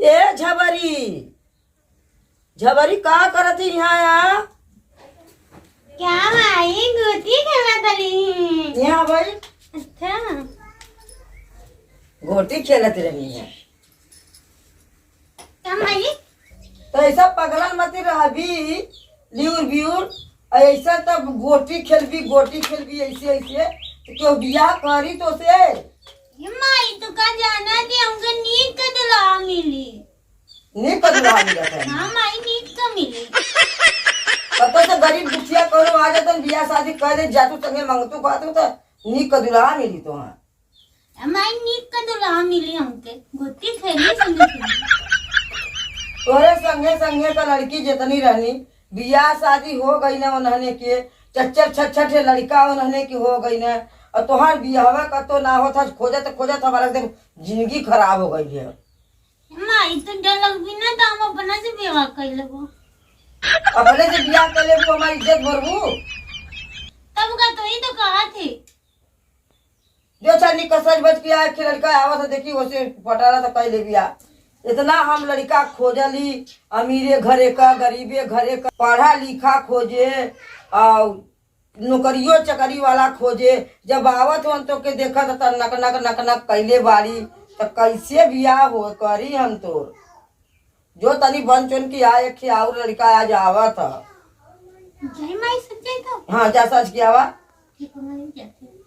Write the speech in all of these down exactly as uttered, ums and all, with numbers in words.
ए झबरी, झबरी का करत ही यहाँ आ? क्या माई, गोटी खेलत रही। यहाँ भाई। अच्छा। गोटी खेलत रही है। का माई? तो ऐसा पगलन मती रहबी, लिउर बिउर, और ऐसा तब गोटी खेलबी, गोटी खेलबी ऐसे, ऐसे, तो क्यों बियाह करी तो से? ये माई, तो का जाना कि हमके नीक का दुल्हा मिली? नीक का दुल्हा मिलत है? हाँ माई, नीक का मिली। कतो से गरीब दुखिया कोनो आ जातन, बियाह शादी कर दे, जातू संगे मंगतू खातू तो नीक का दुल्हा मिली तो हाँ। माई, नीक का दुल्हा मिली हमके, गोटी खेली संगे संगे। तोरे संगे संगे का लड़की जितनी रहनी, बियाह शादी हो गई ना उन्हने के, चच्चर छठ छठ लड़का उन्हने के हो गई ना, और तोहार बियाहवा कतो ना होत है, खोजत खोजत हमारा एकदम जिंदगी खराब हो गई है। माई, तो डर लगबी ना तो हम अपना से बियाह कर लेबो। अपने से बियाह कर लेबू, हमारी इज्जत भरबू। तब का तो ही तो कहा थे। जो चार निक सज बज के आए, के लड़का आवत है, देखी, ओसे पटाला तो कई लेबी आ। इतना हम लड़का खोजली, अमीरे घरे का, गरीबे घरे का, पढ़ा लिखा खोजे, और नौकरियो चकरी वाला खोजे। जब आवत होन तो के देखत त नक नक नक नक कैले बाड़ी, त कैसे बियाह हो करी हम तोर? जो तनी बन चुन के आ, एक ठे और लड़का आज आवत ह। जय माई, सच जाए तो? हाँ, जा सच के आवा। ठीक है, मैं जाती हूँ।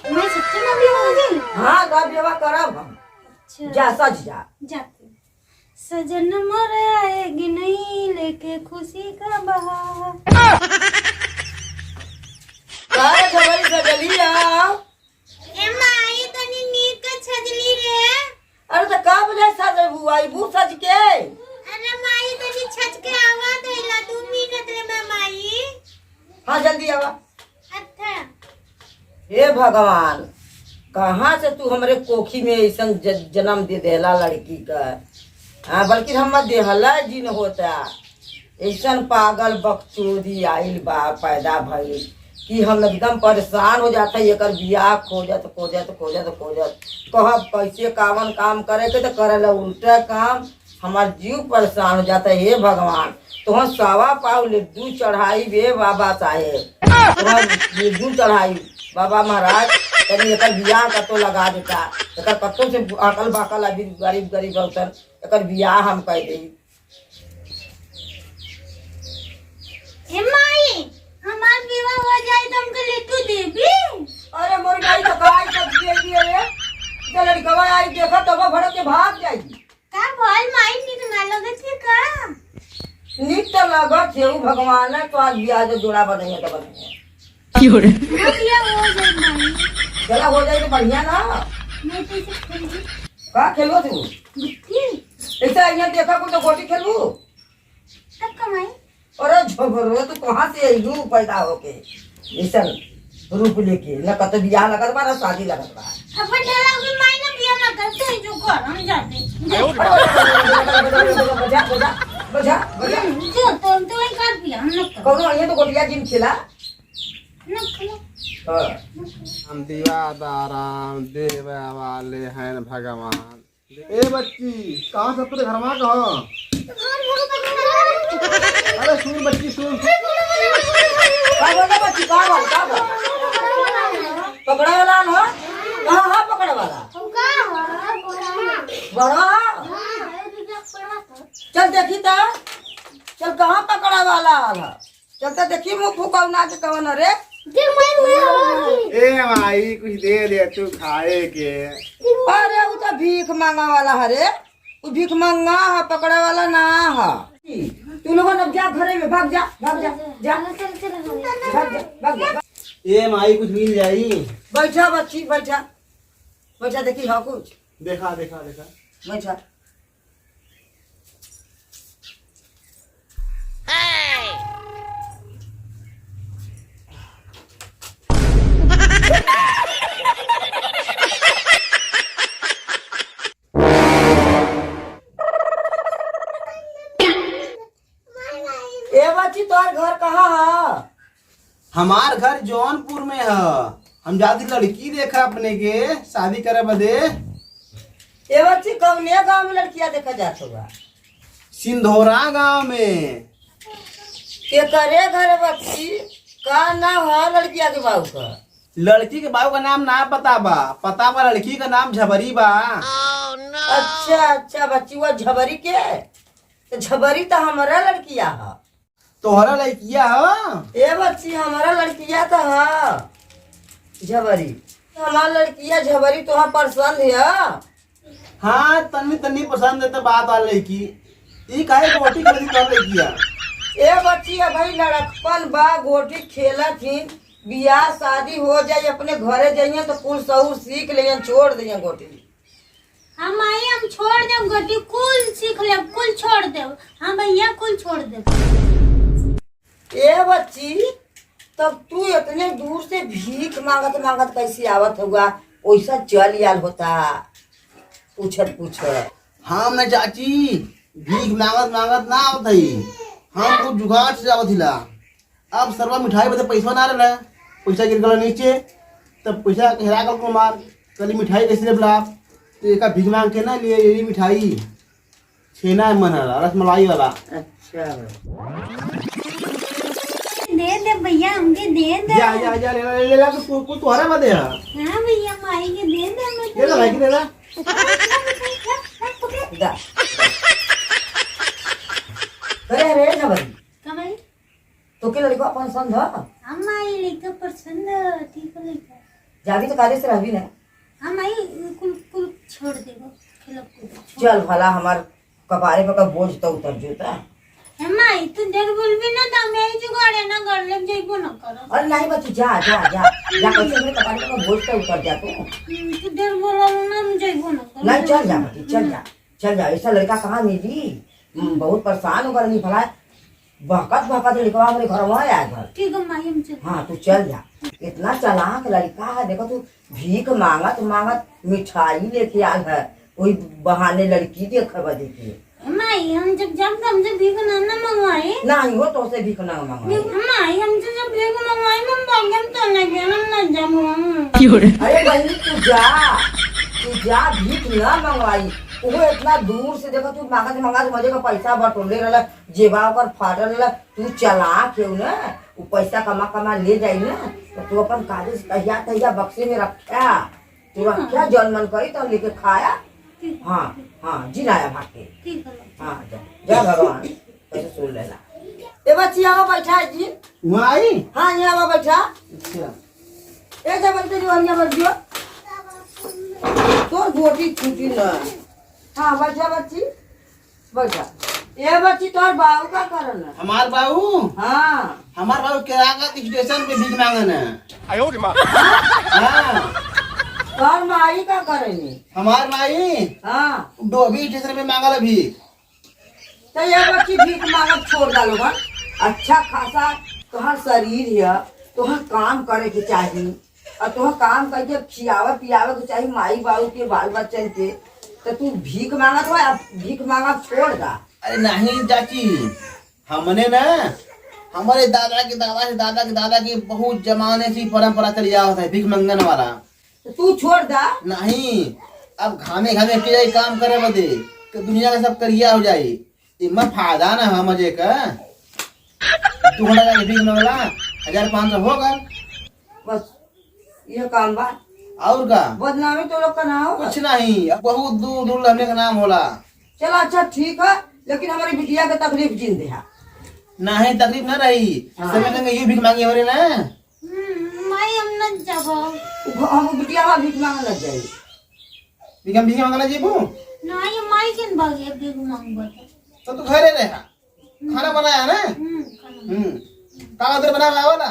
मैं सच्चे में भी हो गई? हाँ, गप बेवा करब हम। अच्छा। जा सच जा। जाती हूँ। सजन मोरे आएगी नहीं लेके खुशी का बहार। का रे झबरी सजलिया? ए माई, तनी नीक के छजली रे। अरे त का बजाय सज बुआई बू सज के? अरे माई, तनी छज के आवा देला दू मिनट रे बा माई। हाँ, जल्दी आवा। अच्छा। हे भगवान, कहाँ से तू हमरे कोखी में ऐसन ज-, जन्म दे देला लड़की का? हाँ, बल्कि हम देहला जिन होता। ऐसन पागल बकचोदी आइल बा, पैदा भइल कि हम एकदम परेशान हो जाता है। एकर बियाह खोजत, खोजत, खोजत, खोजत, कहब कैसे कावन काम करे के, तो करल उल्टा काम। हमार जीव परेशान हो जाता है। हे भगवान, तोहर सवा पाव लड्डू चढ़ाई बे बाबा साहेब, तोहर लड्डू चढ़ाई बाबा महाराज, तनी एकर बियाह कतो लगा देता, एकर कतो से अकल बकल अभी गरीब गरीब औरतन, एकर बियाह हम कर देई। ए माई, हमार बियाह हो जाए तो हमके लड्डू देबी? अरे मोरी माई, तो काई सब दे दिए रे। तो लड़कवा आई देखा तब भड़क के भाग जाई। का भल माई, निक ना लगत है का? निक तो लगत है, उ भगवान है तो आज बियाह जो जोड़ा बनइया तो बनइया। क्यों रे? ना बियाह हो जाए माई। चला हो जाए तो बढ़िया ना। मैं तो इसे खेलूं। का खेलबो तू? गुट्ठी। ऐसा यहाँ देखा कुल तो गोटी खेलबू। तब कमाई। अरे झबरो, तू कहाँ से अइलू पैदा होके? ऐसन रूप लेके, न कतो बियाह लगत बा, न शादी लगत बा। अपन ढेला के माई ना बियाह ना करते हैं, जो कर, हम जाते हैं। बजा, बजा, बजा, बजा। जो तुम, तुम ही कर बियाह, हम ना कर। कौनो अइहे तो गोटिया जिन खेला। ना खेला। हाँ। हम दीवा दाराम देवे वाले हैं भगवान। ए बच्ची, कहाँ से तेरे घर में कहाँ? अरे सुन बच्ची, सुन। का बोला बच्ची, का बोल, का बोल? पकड़ा वाला ना? कहाँ है पकड़ा वाला? बड़ा? चल देखी त। चल कहाँ पकड़ा वाला आला? चलते देखी मुँह फुकौना के कवन रे। देख माई, मुँह हो गई। ए माई, कुछ दे दे तू खाए के। अरे, उ तो भीख मांगा वाला है रे। उ भीख मांगा है, पकड़े वाला ना है। तू लोगन अब जा घरे में, भाग जा, भाग जा, जा। चल, चल, चल, चल। भाग जा, भाग जा। ए माई, कुछ मिल जाई? बैठा बच्ची, बैठा। बैठा, देखी हाँ कुछ। देखा, देखा, देखा। बैठा। ए बच्ची, तोहर घर कहाँ है? हमार घर जौनपुर में है। हम जाती लड़की देखा अपने के शादी करे बदे। ए बच्ची, कौने गाँव में लड़किया देखा जात हुआ? सिंधोरा गाँव में। के करे घर बच्ची? का नाम है लड़किया के बाबू का? लड़की के बाबू का नाम ना पता बा, पता बा लड़की का नाम झबरी बा। अच्छा, अच्छा बच्ची, वो झबरी के? तो झबरी तो हमारा लड़किया है। तोहरा लड़किया ह? ए बच्ची, हमारा लड़किया तो ह झबरी। हमार लड़किया झबरी तोहा पसंद है? हाँ, तन्नी तन्नी पसंद है तो बात आ लड़की। ई काहे गोटी खेलती तोहर लड़किया? ए बच्ची, अबही लड़कपन बा, गोटी खेलत ही, बियाह शादी हो जाई, अपने घरे जाइए तो कुल सहूर सीख लेइए, छोड़ दिए गोटी। हाँ माई, हम छोड़ देब गोटी, कुल सीख लेब, कुल छोड़ देब। हाँ भैया, कुल छोड़ देब। ए बच्ची, तब तू इतने दूर से भीख मांगत मांगत कैसे आवत हुआ? ओइसा चल आल होता, पूछत पूछत। हम न चाची, भीख मांगत मांगत ना आवत हई, हम कुछ जुगाड़ से आवत हिला। अब सरवा मिठाई बदे पैसा ना रहला, पैसा गिर गला नीचे, तब पैसा हेरा गल को मार, कली मिठाई कैसे लेब लाभ? तो एका भीख मांग के ना लिए ये मिठाई, छेना है मन वाला, रसमलाई वाला। अच्छा। दे दे भैया, हमके दे दे। जा, जा, जा, ले ला, ले ला, तो तू, तू तोहरा बदे है। हाँ भैया, माई के दे दे, हम ले ला, भाई के दे ला। पकड़। दा। अरे, अरे, ना भाई। का भाई? तोके लड़का पसंद ह? हाँ माई, लड़का पसंद ह, ठीक है लड़का। जाबी तो कायदे से रहबी ना। हाँ माई, कुल, कुल छोड़ देबो, खेलब कूदब छोड़। चल भला हमार कपारे पर का बोझ तो उतर जोता। हे माई, तू ढेर बोलबी ना तो हम यही जुगाड़े ना कर लेब, जइबो ना करब। अरे नहीं बच्ची, जा, जा, जा, जा, कैसे मेरे कपारे पर का बोझ तो उतर जा तू। हम्म, तू ढेर बोलल ना, हम जइबो ना करब। नहीं, चल जा बच्ची, चल जा, चल जा, ऐसा लड़का कहाँ मिली? हम्म, बहुत परेशान होकर नहीं भला बहकत बहकत लड़कवा हमरे घरवा आए घर। ठीक है माई, हम चल। हाँ, तू चल जा। इतना चालाक लड़का है, देखो तू भीख मांगत मांगत मिठाई लेके आल है, वही बहाने लड़की देखे बदे के। माई, हम जब जब हमसे भीख ना ना मंगवाई। नहीं हो, तोसे भीख ना मंगवाई। भीख, माई, हमसे जब भीख मंगवाई, हम भागम तो ना गया, हम ना जाम हम। अरे बहनी, तू जा, तू जा, भीख ना मंगवाई। वो इतना दूर से देखो, तू मांगत मांगत मजे का पैसा बटोले रहला, जेबा ओकर फाटल रहला, तू चालाक है ना, वो पैसा कमा कमा ले जाई ना, तो तू अपन कागज तहिया तहिया बक्से में रखा, तू रखा, जौन मन करी तो लेके खाया। ठीक। हाँ, हाँ, जिनाया भाग के। ठीक है। हाँ, जा, जा भगवान, कैसे सुन लेला। ए बच्ची, आवा बैठा है जी। वहाँ आई? हाँ, यहाँ आवा बैठा। अच्छा। ए जबल के जो यहाँ बैठ गयो। तोर गोटी छूटी ना। हाँ, बैठा बच्ची। बैठा। ए बच्ची, तोर बाबू का करन है? हमार बाबू? हाँ। हमार बाबू केरागत स्टेशन पे भीख मांगन है। आयो रे माँ। हाँ। तोर माई का करेनी? हमार माई? हाँ। डोभी स्टेशन पे मांगल है भीख। तो ये बच्ची भीख मांगब छोड़ डालो बा। अच्छा खासा तोहार शरीर है, तोहार काम करे के चाही, और तोहार काम करके खियावे पियावे के चाही माई बाबू के, बाल बच्चन के। तो तू भीख मांगत हो, अब भीख मांगब छोड़ दा। अरे नहीं चाची, हमने ना, हमारे दादा के दादा के दादा के दादा के बहुत जमाने से ही परंपरा चली आवत है भीख मंगन वाला। तो तू छोड़ दा। नहीं, अब घामे घामे के जाई काम करे बदे, तो दुनिया का सब करिया हो जाई। इमा फायदा ना है मजे का। तू हमरा जाके भीख मंगला, हजार पाँच सौ हो गल। बस, ये काम बा। और का? बदनामी तो लोग का ना हो। कुछ नहीं, अब बहुत दूर दूर हमने का नाम होला। चला, अच्छा, ठीक है, लेकिन हमारी बिटिया के तकलीफ जिन देहा। नहीं, तकलीफ ना रही। हाँ। सभी संगे ये भीख मांगी हो रहे ना। हम्म, माई, हम न जाबो। उ घ-, हम बिटिया हमार भीख मांगे न जाई। भीख, हम भीख मांगे न जाबो? नहीं, माई केन भागे भीख मांगबो तो। तो तू घरे रहा। हम्म। खाना बनाया ना? हम्म, खाना। हम्म। का उधर बना हुआ वाला?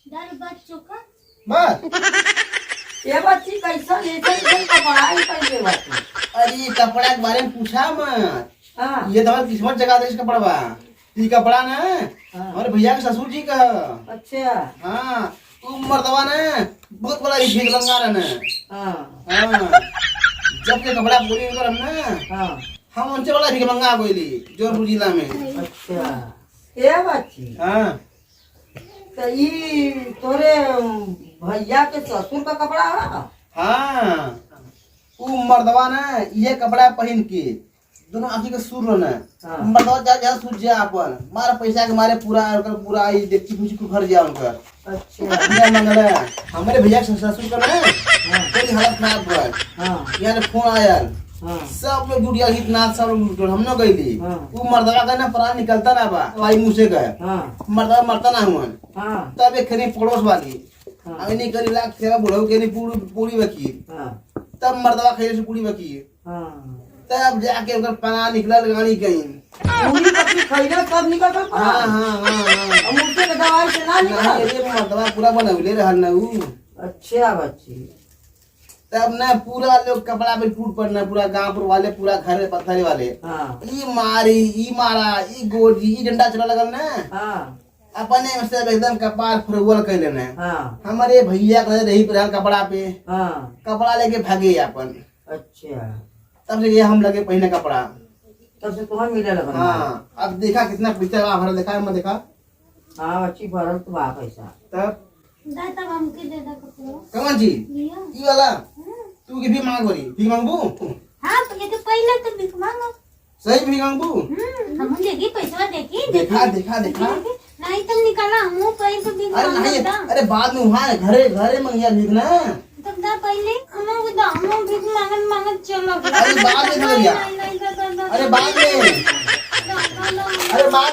दाल भात चोखा। बस। ये बच्ची कैसा लेकर के कपड़ा ही पहन के बात है। अरे, ये कपड़ा के बारे में पूछा मत। हाँ। ये तो हमारे किस्मत जगा दे इस कपड़ा बा। ई कपड़ा ना, हाँ। हमारे भैया के ससुर जी का ह। अच्छा। हाँ, उ मर्दवा ना, बहुत बड़ा ही भीख मंगा रहे ना। हाँ। हाँ। जब से कपड़ा पूरी कर हम ना, हाँ। हम उनसे बड़ा भीख मंगा गोइली, जौनपुर जिला में। अच्छा। ए बात छी। हाँ। तो ई तोरे, भैया के ससुर का कपड़ा है? हाँ, उ मर्दवा ना ये कपड़ा पहिन के दोनों आँखी के सूर रहना। हाँ। मर्दवा जा, जा सूर जा अपन, मार पैसा के मारे पूरा, ओकर पूरा ई डेगची फुची कुल भर जा उनकर। अच्छा। बिना मंगले हमरे भैया के ससुर का ना, हाँ। बड़ी हालत खराब बा। हाँ। यहाँ ले फोन आयल। हाँ। सब लोग जुट गया, हित नात सब लोग जुट गया, हम ना गइली। हाँ। उ मर्दवा का ना प्राण निकलता ना बा, भाई मुँह से गए। हाँ। मर्दवा मरता ना हुआ। हाँ। तब एक खनी पड़ोस वाली, हाँ। अब इन्हीं करी लाख सेवा बुढ़ऊ के नहीं पूरी, पूरी बकी। हाँ। तब मर्दवा खैले से पूरी बकी। हाँ। तब जाके ओकर पना निकलल गाड़ी गई। पूरी बकी खैले तब निकल गल पना? हाँ, हाँ, हाँ, हाँ। अब मुर्गे के दवाई से ना निकल? नहीं, अरे मर्दवा पूरा बनौले रहल ना उ। अच्छा बच्ची। तब ना पूरा लोग कपड़ा पे टूट पड़ना, पूरा गांव वाले, पूरा घर पत्थर वाले। हाँ। ई मारी, ई मारा, ई गोजी, ई डंडा चला लगल ना। हाँ। अपने में सब एकदम कपार फुरौल कैले ने। हाँ। हमरे भैया के नजर यही पे रहल कपड़ा पे। हाँ। कपड़ा लेके भागे अपन। अच्छा। तब से ये हम लगे पहिने कपड़ा। तब से तुम्हें मिले लगन हाँ। बा। अब देखा कितना पैसा बा, भरल देखा, मैं देखा। हाँ, अच्छी भरल तो बा पैसा। तब? दा, तब हमके दे दा कपड़ा। कौन जी? लिया। ई वाला? हम्म। तू के भी मांग बरी, भी मांगबू? हाँ, तो ये तो पहले तो भीख मांगो। सही में मांगबू? हम्म, हम देखी, पैसा देखी, देखा, देखी। देखा, देखा। देखी, देखी। नहीं, तुम निकाला, हम कहीं तो भी अरे मांगो नहीं, ना। अरे बाद में वहाँ घरे, घरे मंगिया भीख ना। तब दा पहले, हम दा, हम भीख मांगन, मांगन चलो। अरे बाद में नहीं, भैया। नहीं, नहीं, दा, दा, दा, अरे दा, बाद में। दा, दा, दा। अरे बाद